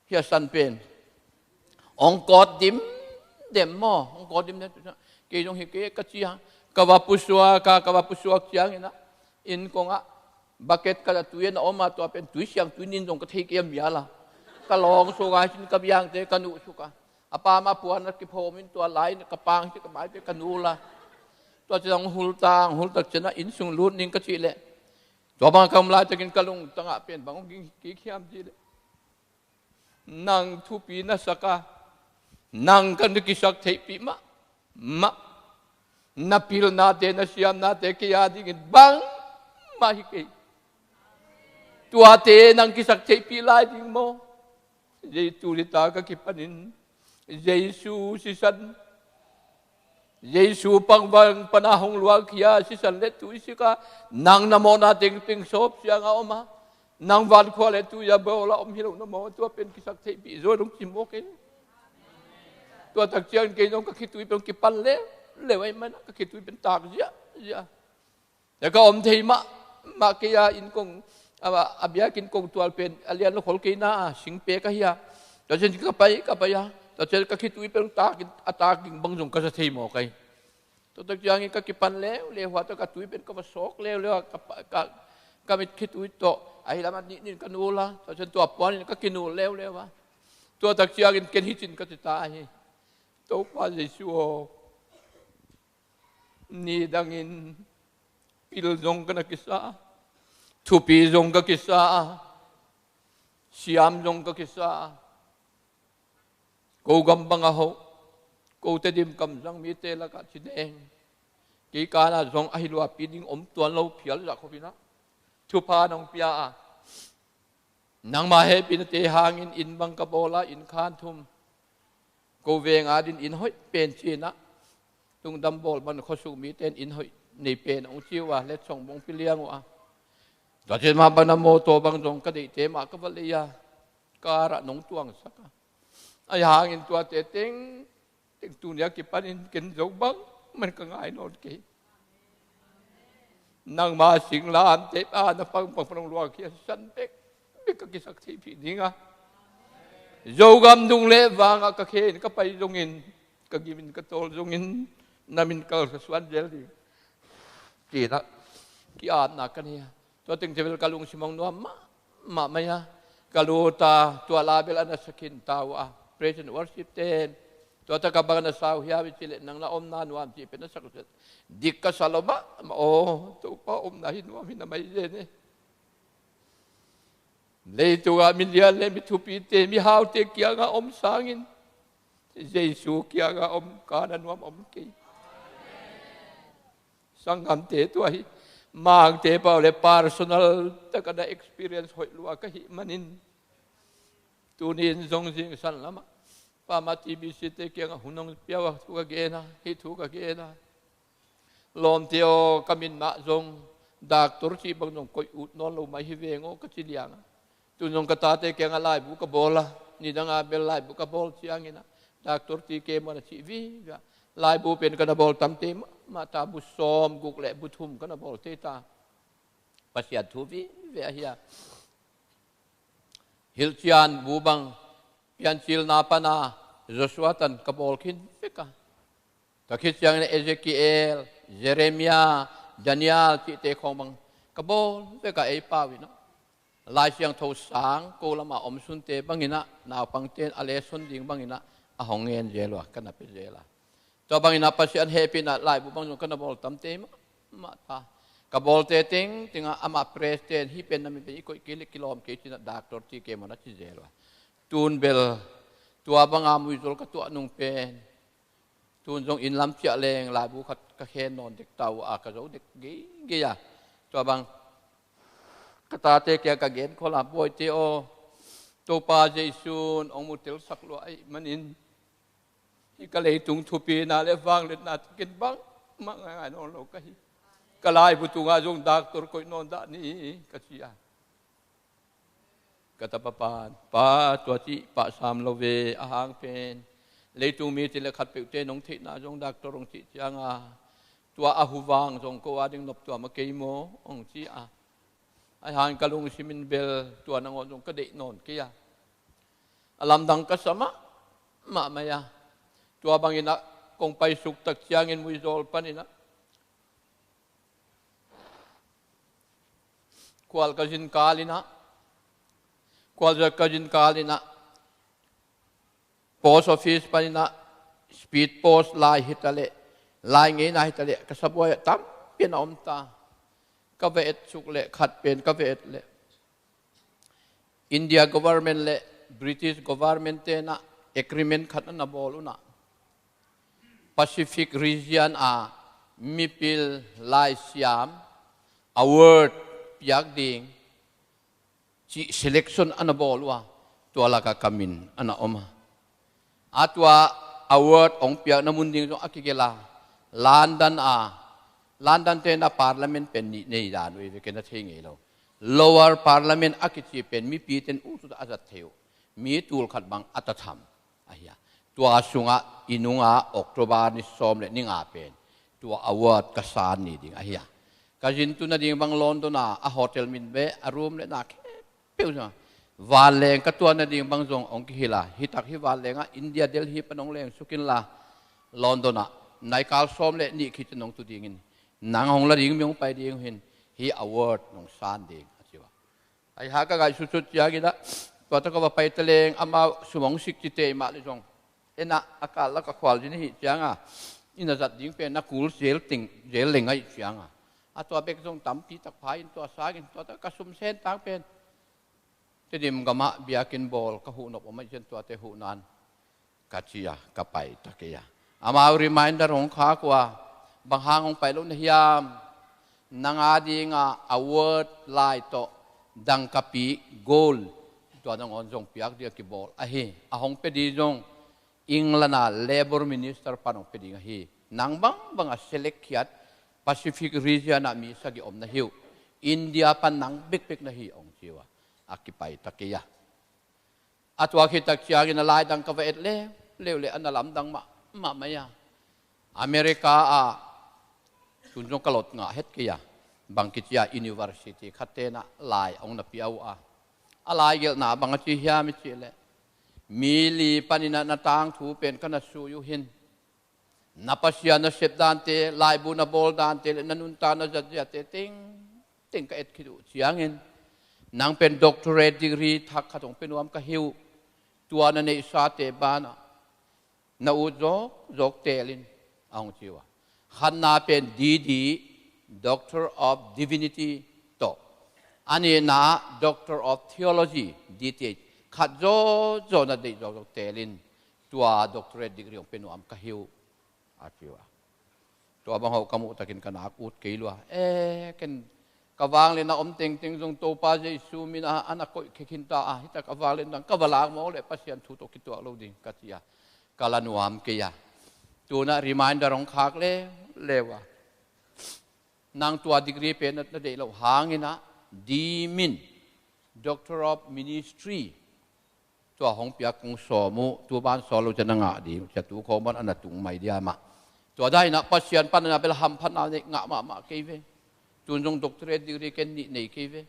hih a san pen hong kawt dimdem maw, hong kawt dimdem. Kei zong hih kei ka ci a, ka va pusuak a, ka va pusuak ciangin ah inn kongah bucket khat a tui a na om a, tua pen tui siang tui nin zong ka thei kei a mial a. Ka lawng suk a, cin ka biangte ka nuh suk a. A pam a puan a kiphawm in tua lai in ka pang ci ka maite ka nul a. Tua ci zong hong hul ta, hong hul tak ciangin ah inn sung lut ning ka cih leh, tua bang a ka om laitakin ka lungtang ah pen bang hong ging kik hiam cih leh, nang thupi na sak a, nang ka na kisak theihpih mah mah. Na pilnate, na siamnate kei a dingin bang mah hi kei. Tuate nang kisak theihpih lai ding maw? Jesu nita ka kipanin Jesu sisan, Jesu pangvang pana hong luangkhia sisan le tui sika, nang na mawhna tengteng sawp cianga om a, nang vankhua le tui a bawla om hi lo na maw? Tua pen kisak theihpih zaw dong ci maw kei. Tua tak ciangin kei zong ka khitui pen kipan leuleu ahih manin ka khitui pen tak ziahziah. Tua ka om thei mahmah kei a, inn kong, a, a biakinn kong tual pen a lian lo khol kei na a, singpek ahi a. Tua ciang ka pai, ka pai a. Tua ciang ka khitui pen tak in, a tak ding bang zong ka za thei maw kei. Tua tak ciangin ka kipan leuleu a, tua ka tui pen ka va sawk leuleu a, ka pa-, ka, ka mit khitui tawh ahi lam a nih nih ka nul a. Tua ciang tua puanin ka kinul leuleu a. Tua tak ciangin ken hi cin ka ci ta hi. Topa Jesu aw, nidangin pil zong ka na kisa a, thupi zong ka kisa a, siam zong ka kisa a, ko gam bang a hoh, ko Tedim kamzang mite lakah cideng, kei kana zong ahi luapi ding om tuan lo phial zah khopin ah thupha nong pia a, nangma hehpihnate hangin inn bang ka bawl a, inn khan thum, ko veng adin inn hoih pen ci-in ah, lungdam bawl man khuasung mite in inn hoih nei pen hong ci uh a, letsong bang hong pia liang uh a. Tua ciang mah bang na mawtaw bang zong ka deihte mah ka va lei a, kar ah nong tuangsak a. Ahi hangin tuate teng, teng tuni a kipanin ken zo bang man ka ngai nawn kei. Nangma singlamteh a na pangpang pan hong luangkhia sisan bek bek ka kisak theihpih ding a, Zogam dung le vangah ka khe in ka pai zongin, ka gim in ka tawl zongin, na min kal ka suan zel ding, ci-in ah ki-apna ka nei a. Tua teng ciang bel ka lungsim hong nuam mahmah mai a. Ka lut a, tua la bel a na sa khin ta uh a, praise and worship ten. Tua tak a bang a na sau hiam i cih leh, nang na omna nuam cih pen na sak uh cih. Dik ka sa lo mahmah aw, Topa omna hi nuam hi na mai zen e. Leitungah mi lian le mi thupite, mi haute kiangah om sangin Jesu kiangah om ka na nuam om kei. Sanggamte, tua hi Mangte pau le personal taka na experience hoih lua ka hih manin, tuni in zong zingsan lamah Pa Mati B C te kiangah hun hong pia uh a, thu ka gen a, hih thu ka gen a. Lawmte aw, ka min mah zong doctor cih bang zong koih ut nawn lo mai hi veng aw ka ci liang a. Tun zong ka tate kiangah laibu ka bawl a, nidang a bel laibu ka bawl ciangin ah, Doctor T K Mon a cih vive a, laibu pen ka na bawl tamte mahmah ta, bu sawm guk le bu thum ka na bawl tei ta. Pasian thu vive ahi a. Hilhcian bu bang, Piancilna pana Joshua tan ka bawl khin vek a. Tua khit ciangin Ezekiel, Jeremiah, Daniel cihte khawng bang ka bawl vek a, ei pau in ah. Lai Siangtho sang ko lamah omsunte bangin ah, naupangte in a lesson ding bangin ah, a hong ngen zel uh a, ka na pia zel a. Tua bangin ah Pasian hehpihna laibu bang zong ka na bawl tamte mahmah ta. Ka bawlte tengteng ah amah press ten, hih pen na min pen i koih kei leh kilawm kei ci-in ah Doctor T K Mon a ci zel uh a. Tun bel tua banga muizol ka tuah nung pen, tun zong inn lam ciah leng laibu khat ka khen nawn dek ta uh a, ka zo dek geigei a. Tua bang ka tate kiang ka genkhol a, Bawite aw, Topa Jesu in hong mu telsak lua ahih manin, hih ka leitung thupina le vangliatna ken bangmah ngai nawn lo ka hi. Ka laibu tungah zong doctor koih nawn dah ni, ka ci a. Ka tapa pan, Pa, tua cih pah sam lo ve, a hang pen leitung mite le khatpeuhte nong theihna zong doctor hong cih cianga, tua a huvang zong ko ading nop tuam a kei maw, hong ci a. Ahi hangin ka lungsim in bel tua nangawn zong ka deih nawn kei a. A lamdang ka sa mahmah mai a. Tua bangin ah kong paisuk tak ciangin muizawl panin ah, khual ka zin kal in ah, khualzat ka zin kal in ah, post office panin ah, speed post lai hi ta leh, lai ngeina hi ta leh, ka sabuai ah tampi na om ta. Ka va et suk leh, khat pen ka va et leh, India government le British government te in ah agreement khat na na bawl un ah, Pacific region a mipil laisiam award piak ding cih selection a na bawl uh a, tua lakah ka min a na om a. A tua award hong piakna mun ding zong a kigelh a, London a, London te na parliament pen nih nei dan uh hi ve, ken a thei ngei lo. Lower parliament a kici pen mipite in uh tuta a zat thei uh. Mi tul khat bang a ta tham ahi a. Tua sungah i nunga October ni sawm le ni nga pen tua award ka san ni ding ahi a. Ka zin tu nading bang London a, a hotel min beh, a room le na khempeuh zong a. Vanleng ka tuan nading bang zong hong kihilh a. Hi tak hi vanleng ah India Delhi pan hong leng suk inla, London ah naikal sawm le nih khit ciang hong tu dingin, nang hong la ding mi hong pai ding uh hin, hih award nong san ding a ci uh a. Ahi hang ka ngaihsutsut ciangin ah, tua tawh ka va pai taleng amau sum hong sik ci tei mah le zong, en ah a kal lak a khualzin ahih ciangin, i na zat ding pen na kul zel teng, zel leng ahih ciangin, a tua bek zong tampi tak pha in, tua sangin tua tawh ka sum sen tang pen Tedim gamah biakinn bawl ka huh nop om ahih ciang tuate huh nan ka ci a, ka pai ta kei a. Amau reminder hong khak uh a, bang hang hong pai lo na hiam? Nang a dinga award lai tawh dangkapi gold, tua nangawn zong piak ding a kibawl ahi. A hong pia ding zong England a Labour Minister pan hong pia ding ahi. Nang bangbang a select khiat Pacific region ah mi sagih om na hi uh. India pan nang bekbek na hi, hong ci uh a, a kipai ta kei a. A tua khit tak ciangin a lai dang ka va et leuleu le, a na lamdang mahmah mai a. America ah tun zong ka lot ngah het kei a, bang kici a, university khat ten ah lai hong na pia uh a. A lai gelhna bang a ci hiam i cih leh, mi li panin ah na tangthu pen ka na sui uh hin, na Pasian na sep dante, laibu na bawl dante le na nuntak na zatziate tengteng ka et khit uh ciangin, nang pen doctorate degree thak khat hong pia nuam ka hi uh. Tua na neihsate banah na ut zawkzawk teel in, a hong ci uh a. Khatna pen D D, Doctor of Divinity tawh, a nihna Doctor of Theology, D T H, khat zawzaw na deih zawkzawk teel in, tua doctorate degree hong pia nuam ka hi uh, a ci uh a. Tua bang hawh ka muh takin ka nak ut kei lua. E, ken ka vangliatna om tengteng zong Topa Jesu min a, a na koih khe khin ta a, hi tak a vangliatna ka va lak mawk leh Pasian thu tawh kituak lo ding ka ci a, ka la nuam kei a. Tu-in ah reminder hong khak leuleu a. Nang tua degree pen na deih loh hangin ah, D Min, Doctor of Ministry, tua hong piak kong sawm uh, tu ban sawl lo ciang na ngah ding uh, cia tu khawng ban a na tung mai diam ah. Tua dan in ah Pasian pan a na bel hamphatna nei ngah mahmah kei ve. Tun zong doctorate degree ken nih nei kei ve.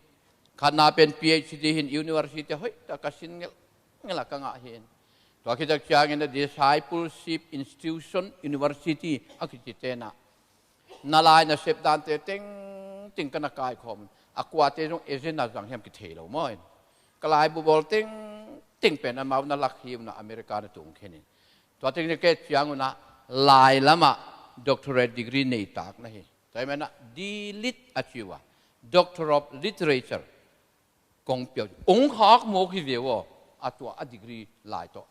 Khatna pen P H D hin university hoih tak ka sin ngelhngelh a ka ngah hi. Tua khit tak ciangin a discipleship institution, university a kici ten ah, na lai na sep dante tengteng ka na kaikhawm. A kuate zong agenda zang hiam kithei lo maw in. Ka laibu bawl tengteng pen amau na lak hi un ah America na tung khin in. Tua teng na ket ciang un ah lai lamah doctorate degree nei tak na hi. Tua ahih manin ah D Lit a ci uh a, Doctor of Literature. Kong pia uh, hong khak mawk hi ve uh aw. A tua a degree lai tawh,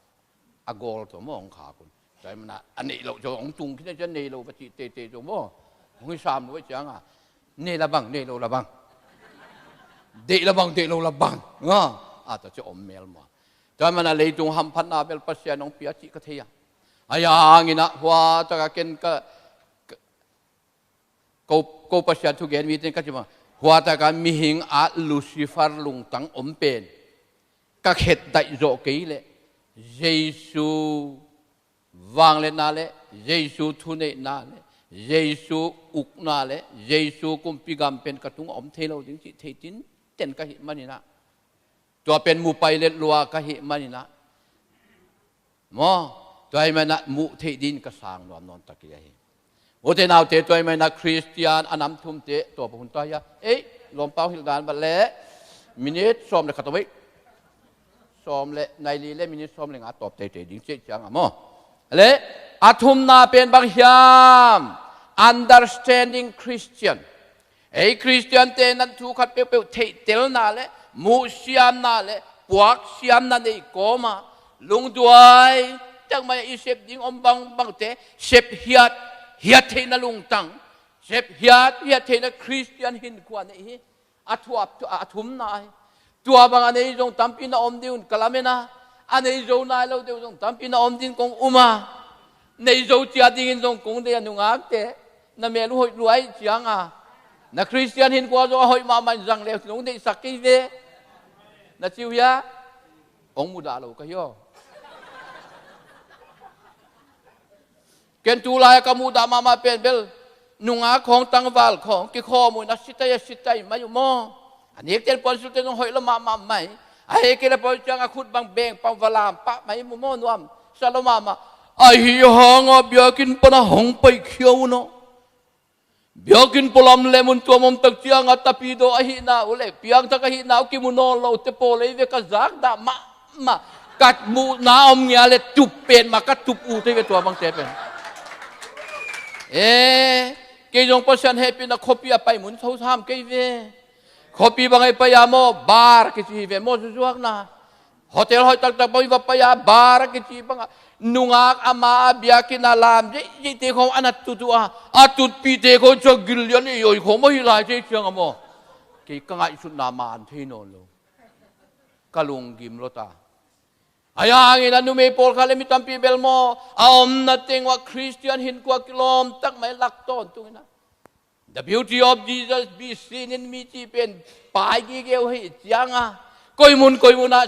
a goal tawh maw hong khak un. Tua ahih manin ah a neih loh zong hong tung khin a, ciang neih loh va cih teitei zong maw, hong hi sam lo ahih ciangin, nei la bang, nei lo la bang, deih la bang, deih lo la bang, a, a tua ci om mel maw. Tua ahih manin ah leitung hamphatna bel Pasian hong pia cih ka thei a. Ahi hangin ah hua tak a ken ka, ka, ko, ko Pasian thugen mite in ka ci bang, hua tak a mihing a Lucifer lungtang om pen ka khetdaih zawh kei leh, Jesu vangliatna le, Jesu thuneihna le, Jesu ukna le, Jesu kumpi gam pen ka tungah om thei lo ding cih thei tinten ka hih manin ah, tua pen mu pai let lua ka hih manin ah, maw, tua ahih manin ah muh theih dingin ka sang nuam nawn ta kei ahi. Ute naute, tua ahih manin ah Khristian a nam thumte, tua pah hun ta hi a. Ei, lawmpa hong hilh dan bat leh minit sawm le khat om ei. Sawm le nai li le minit sawm le nga tawp teitei ding cih ciang a maw. Le, a thumna pen bang hiam? Understanding Christian. Ei Khristiante in thu khat peuhpeuh theihtelna le muhsiamna le puaksiamna nei kawma, lungduai tak mai-ah i sep ding om bangbangte sep hiat, hiat theihna lungtang, sep hiat, hiat theihna Khristian hinkhua nei hi. A thuap, a thumna ahi. Tua bang a nei zong tampi na om ding un ka lamen a, a nei zo nai lo deuh zong tampi na om ding kong um a, nei zo cia dingin zong kong deih a, nungakte, na mel uh hoih lua ahih cianga na Khristian hinkhua zong a hoih mahmah in zang leu nong deihsak kei ve. Na ci uh hia? Hong mudah lo ka hi aw. Ken tu lai-a ka muhdah mahmah pen bel nungak khawng, tangval khawng kikhawm uh in a sitai, a sitai mai uh maw. A nekten puansilhte zong hoih lo mahmah mai. A hei kei le pawi ciang a khut bang beng pang va lam pah mai uh maw, nuam sa lo mahmah. Ahi hanga biakinn pana hong paikhia un aw. Biakinn pualam lem un, tua mawmtak cianga tapidaw ahihna uh le piangthak ahihna uh kimu nawn lote pawl ei ve, ka zakdah mahmah. Ka muhna om ngia le tup pen mah ka tup uh tei ve tua bangte pen. E, kei zong Pasian hehpihna khuapi a pai mun tho sam kei ve. Khuapi bang ei pai a maw, bar kici hi ve maw, zuzuakna. Hotel hoih taktak bang i va pai a, bar a kici bangah nungak ama a biakinn a lam zeizei te khawng a na tut uh a, a tutpih te khawng ciah gil lian i oi khawng maw hi lai thei ciang a maw. Kei ka ngaihsutna man thei nawn lo. Ka lunggim lo ta. Ahi hangin a numei pawlkhat le mi tampi bel maw, a omna teng uah Khristian hinkhua kilawm tak mai lak tawntung in a The Beauty of Jesus Be Seen in Mi cih pen pai gige uh hi cianga, koi mun koi munah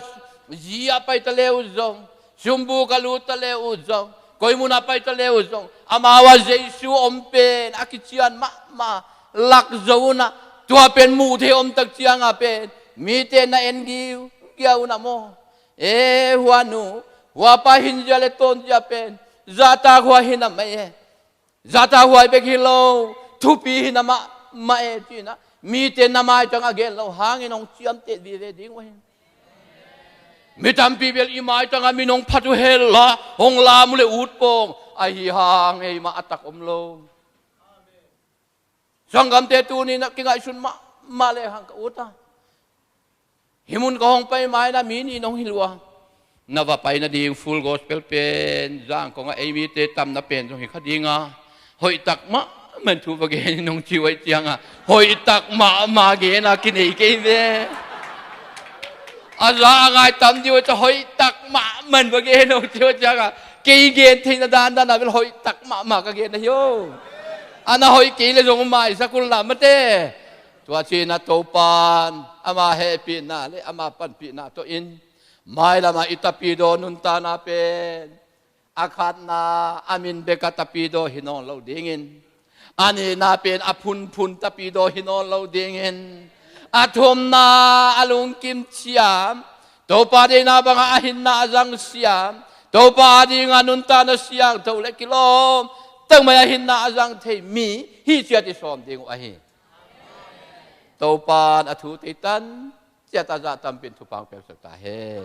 zi a pai ta le uh zong, sumbuk a lut ta le uh zong, koi munah pai ta le uh zong, amau a Jesu om pen a kician mahmah lak zo unah, tua pen muh thei om tak cianga pen mite na en giugia unah maw. E, hua nu, hua pa hinzia le tawnzia pen zahtak hua hi na mai e. Zahtak huai bek hi lo, thupi hi na mahmah e, ci-in ah mite na maitang a gen lo hangin hong ciamteh vive ding uh hi. Mi tampi bel i maitang ah min hong phat uh hel a, hong lam uh le ut pong, ahi hang ei mah a tak om lo. Sanggamte, tuni-in ah kingaihsun mahmah le hang ka ut a. Hih mun ka hong pai ma-in ah mi nih in hong hilh uh a, na va pai nading Full Gospel pen Zangkong ah ei mite tamna pen zong hi kha ding a, hoih tak mahmah in thu va gen in hong ci uh ahih ciangah, hoih tak mahmah gen a kinei kei ve. A za a ngai tam ding uh a, hoih tak mahmah in va gen in hong ci uh ahih ciangah, kei gen theihna dandan ah bel hoih tak mahmah ka gen ahi o. A na hoih kei le zong maisak un la mate. Tua ci-in ah Topa'n ama hehpihna le ama panpihna tawh in mailam ah i tapidaw nuntakna pen a khatna a min bek a tapidaw hi nawn lo dingin, a nihna pen a phunphun tapidaw hi nawn lo dingin, a thumna a lungkim siam, Topa deihna bangah a hinna a zang siam, Topa adingah nuntakna siangtho le kilawm tak mai a hinna a zang thei mi hi ciat i sawm ding uh ahi. Topa'n a thute i tan ciat a zah tampi in thupha hong piaksak ta hen.